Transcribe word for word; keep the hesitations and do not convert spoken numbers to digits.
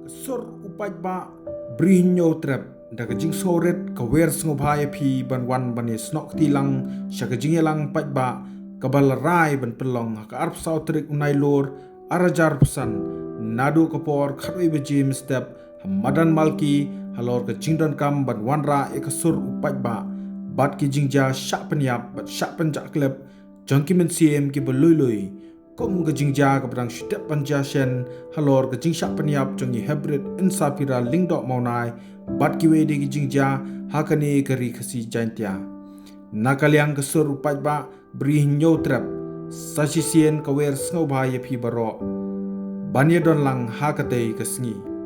Sur u paidbah Bri Hynñiewtrep, da ka jingsngewrit ka wer sngewbha ïa phi ban wan ban ïasnoh kti lang sha ka jingïalang paidbah kaba la rai ban pynlong ha ka arphew saw tarik u Nailur ar hajar arphew san, naduh ka por khatwei baje mynstep ha madan Malki, halor ka jingdonkam ban wanrah ïa ka sur u paidbah bad ki jingjia shah pynïap bad shah pynjah klep jong ki mynsiem kiba lui lui, kum ka jingjia kaba dang shu dep ban jia shen halor ka jingshah pynïap jong i Hybrid Insapira Lyngdoh Mawnai bad kiwei de ki jingjia ha kane ka Ri Khasi Jaiñtia. Na ka liang ka sur u paidbah Bri Hynñiewtrep, sa shisien ka wer sngewbha ïa phi baroh ban ïadon lang ha katei ka sngi.